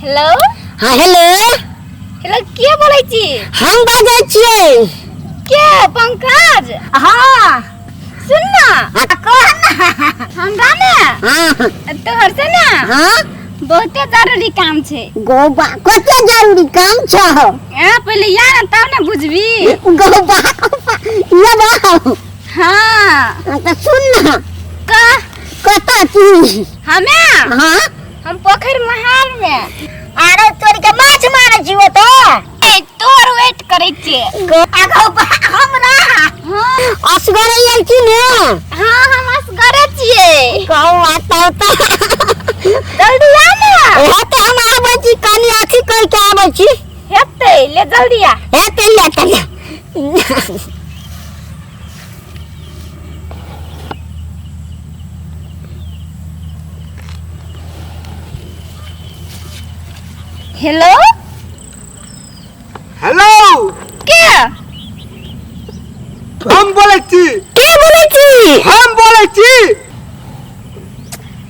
Hello. हाँ hello. Hello, के बोलै छी? हम बाजै छियै। के, पंकज? हाँ। सुन ना। हाँ, कह ना। हमरा ने हाँ। तोहर से ने हाँ, बहुते जरूरी काम छै। गोबा, कते जरूरी काम छौ? ए, पहिले या ने तब ने बुझबी। गोबा, ये बाबू। हाँ। हाँ, तऽ सुन ना। कह। कतऽ छी? हमे? हाँ। हम पोखरि महार में। अरे तोर के माछ मारै छी ओतऽ? ए, तोहर वेट करै छियै। आगो हमरा? हाँ। असगर आयल छी ने? हाँ, हम असगरे छियै। कहू आता तऽ जल्दी आ ने। हेतै, हम आबै छी, कनि अथी कहि के आबै छी। हेतै, ले जल्दी आ। हेतै, ले चल। हेलो। हेलो। के? हम बोलै छी। के बोलै छी? हम बोलै छी।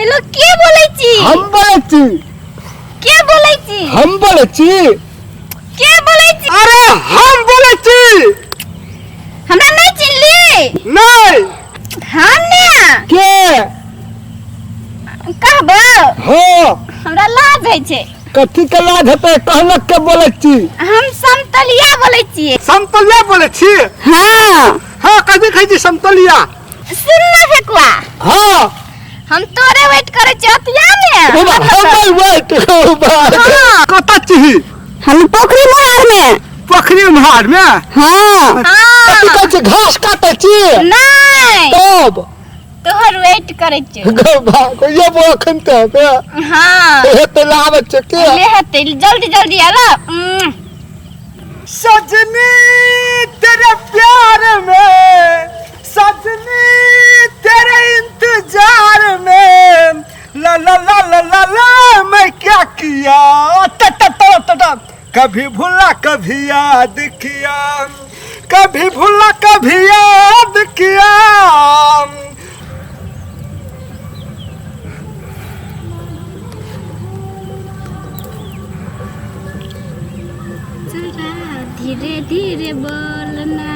हेलो, के बोलै छी? हम बोलै छी। के बोलै छी? हम बोलै छी। के बोलै छी? अरे हम बोलै छी। हमरा नहीं चिन्हली? नहीं। हम ने। के? कहबो? हाँ। हमरा लाज होइ छै। कथी के लाज हेतै? कहलक के बोलै छी? हम समतलिया बोलै छियै। समतलिया बोलै छी? हाँ। हाँ, कथी खाइ छी समतलिया? सुन ना फेकुआ। हाँ। हम तोरे वेट करै छियै अतिया ने। ओ बा, हम वेट। ओ बा। हाँ। कतऽ छी? हम पोखरी मोहार में। पोखरी महार में? हाँ। कथी हाँ। कहै छी, घास काटै छी? नहीं। तब तोहर वेट करै छियै। गौ बा, ये बो अखन तऽ बे। हाँ। हेतै, लाबै छै के? ले हेतै, जल्दी जल्दी आला। सजनी तेरे प्यार में, सजनी तेरे इंतजार में, ला ला ला ला ला ला मैं क्या किया, टा टा टा टा टा, कभी भूला कभी याद किया, कभी भूला कभी याद किया। जरा धीरे धीरे बोलना।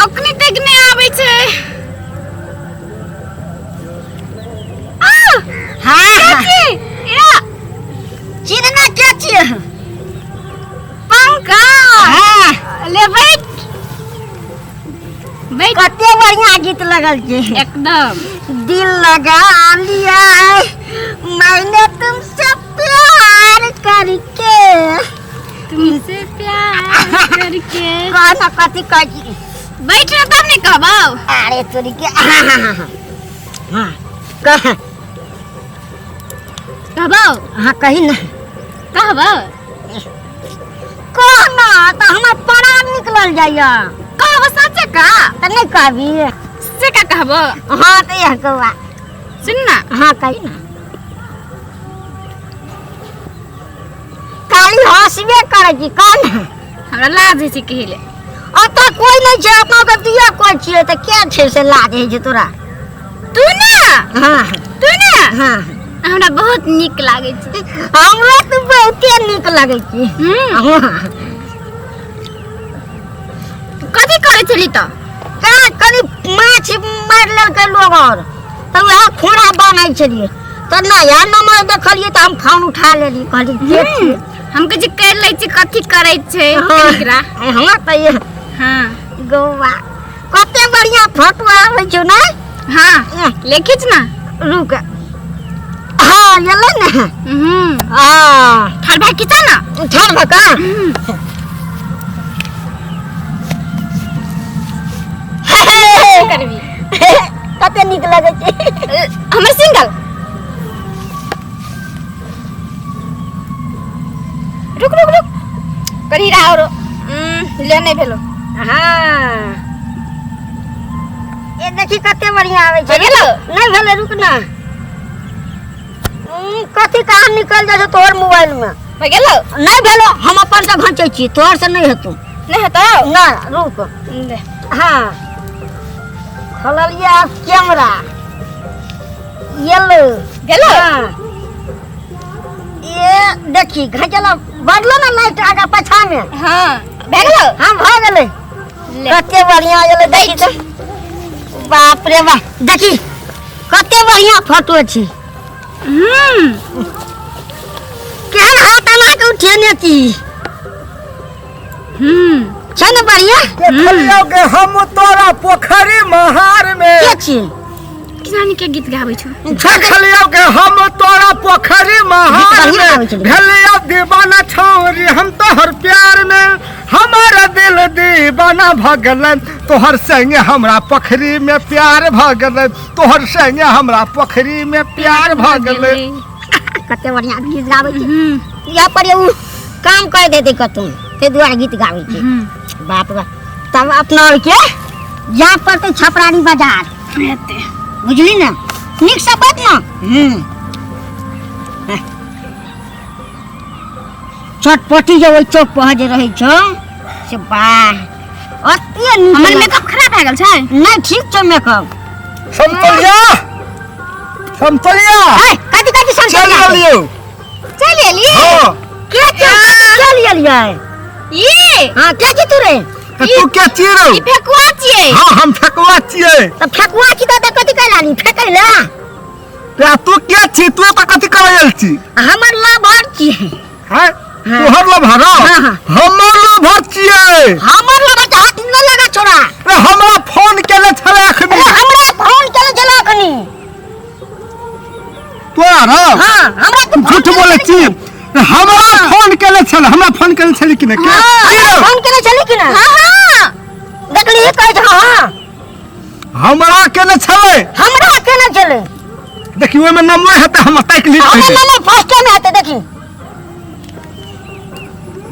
अखनी तक नहि आबै छै। आ, हाँ। चाची, या, चिन्हना के छियै? पंखा। हाँ। ले बैठ बैठ। कते बढ़िया गीत लगल छै। एकदम। दिल लगा लिया है मैंने तुमसे प्यार करके। तुमसे प्यार करके। कह ना, कथी कहै छी? बैठ ना तब ने कहबौ। अरे तोरी के, हाँ हाँ हाँ हाँ हाँ, कह। कहबौ? हाँ, कही ना। कहबौ? कह ना, तऽ हमर प्राण निकलल जाइया। कहबौ सच्चे का? तऽ नहि कहबी? से का कहबौ? हाँ, तऽ यह कौआ। सुन ना। हाँ, कही ना। खाली हंसबे करै छी, कह ना। हमरा लाज होइ छै कहै ले। ओतऽ कोइ नहि छै, अपना के दिया कोइ छियै तऽ के छै से लाज होइ छै तोरा? तू ना। हाँ। तू ना। हाँ। हमरा बहुत नीक लागै छै। हमरा तऽ बहुते नीक लगै छै। हम्म। हाँ। कथी करै छली तऽ? कहाँ, कनि माछ मारि लेलकै लोग और तऽ वएह खोड़ा बान्है छलियै, तऽ नया नंबर देखलियै तऽ हम फोन उठा लेलियै, कहलियै के छियै? हम कहै छी करि लै छी, कथी करै छै। हाँ। एकरा। हाँ, तऽ ये। हाँ। गौवा, कते बढ़िया फोटो आबै छौ ने? हाँ, ले खींच ना। रुक, हाँ, एलै ने। हम्म। हाँ। ठाढ़ भए खींचा ना। ठाढ़ भऽ कऽ करबी। कते नीक लगै छै। हमर सिंगल। रुक रुक रुक, करी रहा और ले नहीं भेलो। हाँ, ये देखी, कते बढ़िया आबै छै। भए गेलो? नहि भेलै, रुक ना। कथी कहाँ निकल जाइ छौ तोहर मोबाइल में? भए गेलो? नहि भेलो। हम अपन से घंचै छी, तोहर से नहि हेतौ। नहीं हेतौ? नहि, रुक। ले। हाँ, खोललियै आब कैमरा। येलो गेलो हाँ। ये देखी घचला बढ़लो ना लाइट आगा पाछा में। हाँ भए गेलो। हाँ भऽ गेलै। ले। कते बढ़िया गेलै देखी तऽ। बाप रे बाप, देखी कते बढ़िया फोटो छी। हम्म केहन हाथ एना के उठेने छी। हम्म छै ने बढ़िया? देखलियौ गे हम तोरा पोखरि महार में। के छी? किसानी के गीत गाबै छौ। देखलियौ गे हम तोरा पोखरि महार गीत बढ़िया गाबै में, छलै। भेलियौ दीवाना छौरी हम तोहर प्यार में, हमारा दिल दीवाना भऽ गेलै तोहर संगे हमरा पोखरि में प्यार भऽ गेलै, तोहर संगे हमरा पोखरि में प्यार भऽ गेलै। कते बढ़िया गीत गाबै छै। हम्म यहाँ पर उ काम कर देते कतौ, ताहि दुआरे गीत गाबै छै। हम्म बाप रे, तब अपना आरके जा पड़तै छपरानी बाजार। हेतै। बुझली ने? नीक से बात ना। चटपटी जे ओहि चौक पर जे रहै छौ से वाह अते नीक। हमर लगै। मेकअप खराब भए गेल छै? नहि, ठीक छौ मेकअप। समतलिया, समतलिया। ए, कथी कथी चल समतलिया? एलियौ। चल एलियै? हाँ। के चल एलियै? ये हाँ, के छी तू रे? तऽ तू के छी रौ? ई फेकुआ छियै। हाँ, हम फेकुआ छियै। तऽ फेकुआ छी तऽ कथी करै लानी? फेकै ला? तऽ तू के छी? तू तऽ कथी करै आयल छी? हमर लभर छियै। हैं? हाँ। तोहर लभर? हाँ, हाँ। हमर लभर छियै। हमर लभर तऽ हाथ नहि लगा छोड़ा। अरे हमरा फोन केने छलै अखनी। अरे हमरा फोन केने छलै अखनी। तोरा रौ? हाँ, हमरा तू फोन झूठ केने बोलै छलै। छी। हमरा फोन केने छलै, हमरा फोन केने छलै कि नहि? के? हाँ, की हमरा रौ? फोन केने छलै कि नहि? हाँ, हाँ। देखली कहै छै हाँ। हमरा केने छलै। हमरा केने छलै। देखी ओहिमे नंबर हेतै, हम ताकि ली हमर पहिले। नंबर फर्स्ट में हेतै देखी।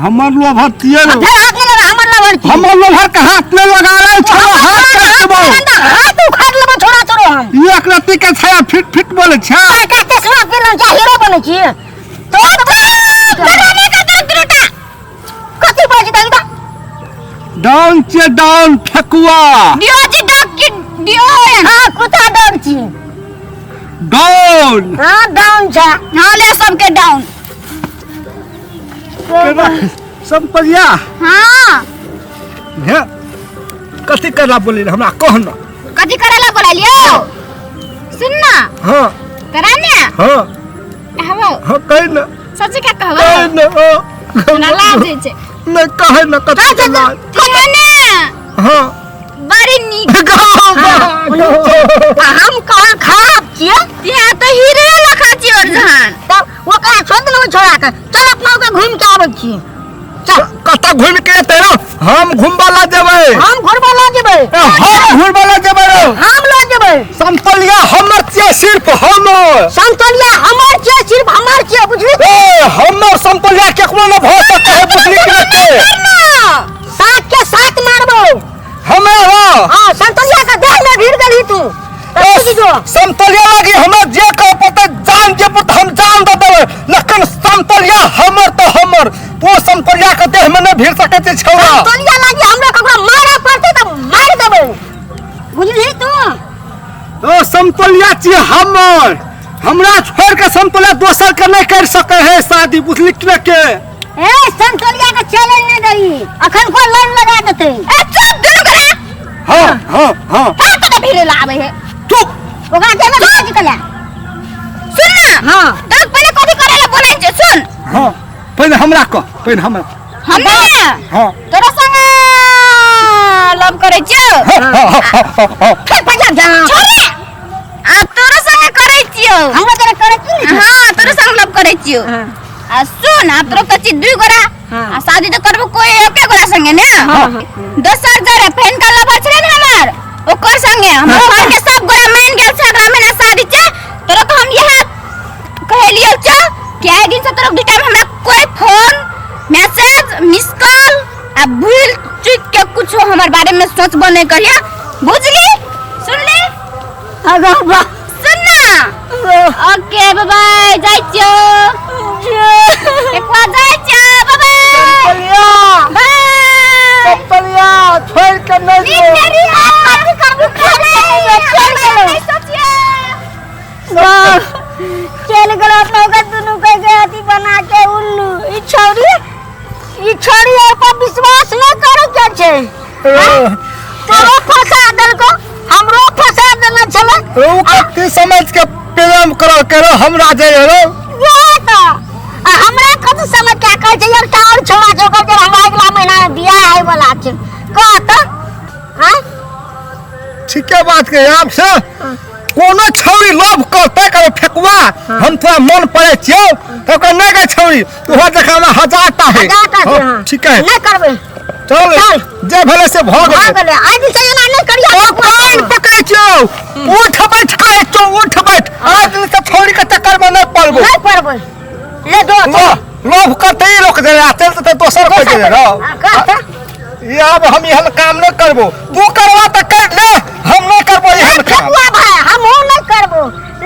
हमर लोभर छियै रौ। फेर हाथ नहि लगा, हमर लोभर छियै। हमर लोभर के हाथ नहि लगा रहल छौ, हाथ काटि देबौ। हाथ उखाड़ लेबौ छोड़ा छोड़ो हम। ई एक रत्ती के छै, फिट फिट बोलै छै। बड़का चश्मा पेलहुँ छै, हीरो बनै छियै। तो कराने का तो त्रुटा। कथी बाजै छी तऽ? डाउन छियै, डाउन फेकुआ। डियो जी डॉग की डियो है। हाँ, कुत्ता डॉग छी। डाउन। हाँ, डाउन छै। हाँ, ले सबके डाउन। संपलिया। हाँ। हे, कथी करला बोली रे हमरा कह न। कथी करला बोललियो? सुन ना। हाँ। करा ने? हाँ। कहबो? हाँ, कह न। सच के कहबो? कह न, हाँ। हमरा लाज होइ छै। नहीं कहे न कथी के लाज। कह ने। हाँ। बड़ी नीक। हाँ, हम कहाँ खराब छियै? यहाँ तो हीरे लखा छियै और जहान। तब ओकरा छोड़ देलहुँ छोड़ा के, चल अपना ओकरा घूम के आबै छियै। चल। कतऽ घूम के एतै रौ? हम घुमबा ला जेबै। हम घुरबा ला जेबै। ए, हम घुरबा ला जेबै रौ। हम ला जेबै। समतलिया हमर छियै, सिर्फ हमर। समतलिया हमर छियै, सिर्फ हमर छियै, बुझली? ए, हमर समतलिया केकरो न भऽ सकै है, बुझली कि नहि? सात के सात मारबौ। हमे रौ। हाँ, समतलिया के देह में भिड़ गेलही तू। ए, समतलिया लागी हमरा जे कह पड़तै, जान जे पड़तै हम जान दऽ देबै, लेकिन समतलिया हमर तऽ हमर। तू समतलिया के देह में नहि भिड़ सकै छै छौड़ा। समतलिया लागी हमरा ककरो मारऽ पड़तै तऽ मारि देबै, बुझली तू? ओ समतलिया छियै हमर, हमरा छोड़ के समतलिया दोसर के नहि कर सकै है शादी, बुझली कि नहि के? ए, समतलिया के चैलेंज नहि दही, अखन कोई लाइन लगा देतै। ए, चुप दुनू गोरा। हाँ, हाँ, हाँ। फेर कतऽ भिड़े ला आबै है? चुप। ओकरा देह में भिड़ा निकले। सुन ना। हाँ। तोरा पहिले कथी करै ला बोलै छै, सुन। हाँ, पहिले हमरा कह, पहिले हमरा। हमे? हाँ। तोरा संग लव करै छियौ। हाँ, हाँ, हाँ, हाँ, हाँ, हाँ। फेर पैसा जा। छोड़े। आ तोरा संग करै छियौ। हमरा तोरा करै छियौ? हाँ, तोरा संग लव करै छियौ। हाँ। आ सुन, आब तोरा कच्ची दुई गोरा। हाँ। आ शादी तो करबो कोई एके गोरा संगे ने। हाँ। दोसर जरे फैन का लवर छले ने हमर, ओकर संगे हमर घर के सब गोरा मान गेल छै, अगला महीना शादी छै। तोरा के हम यह कहलियौ छ कि आइ दिन से तोरा दुटा में हमरा कोई फोन, मैसेज, मिस कॉल आ भूल चूक के कुछो हमर बारे में सोचबो नहीं करिया, बुझली? सुनली? अगो बा। सुन ना। ओके, बाय बाय, जाइ छियौ। एक बार जाइ छियौ, बाय बाय। समतलिया। बाय। समतलिया, छोड़ के नहीं नीक जो। मेरी हाथ कथी करबू, खाली छोड़ के नहीं सोचिए। वाह। छियै तोरो फंसा देलको, हमरो फंसा देने छलै। उ कथी समझ के प्रेम करो करो हमरा जे रो। वएह तऽ, आ हमरा कथी समझ के कहै छै, एकटा आओर छौड़ा छै ओकर जे हमरा अगिला महीना मे बियाह होय वाला छै, कह तऽ। आँय? ठीके बात के आब से कोनो छौड़ी लोभ करते करो फेकुआ, हम थोड़ा मन पड़े छियौ तो ओकर नहीं गे छौड़ी, ओहो देखा हमरा 1000 टा है। 1000 टा छै, हाँ, हाँ। ठीक है। नहि करबै। चल। चल। जे भेलै से भऽ भऽ गेलै। गेलै, आइ दिन से एना नहि करिया। ओ कान पकड़ै छियौ, उठ बैठ करै छियौ, उठ बैठ। आइ दिन से छौड़ी के चक्कर में नहीं पड़बो। नहि पड़बै, ले दो। लोभ करते ही रोक दे, चल तो दोसर कोई दे रहो। हाँ, कह तऽ। ये अब हम एहन काम नहीं करबो।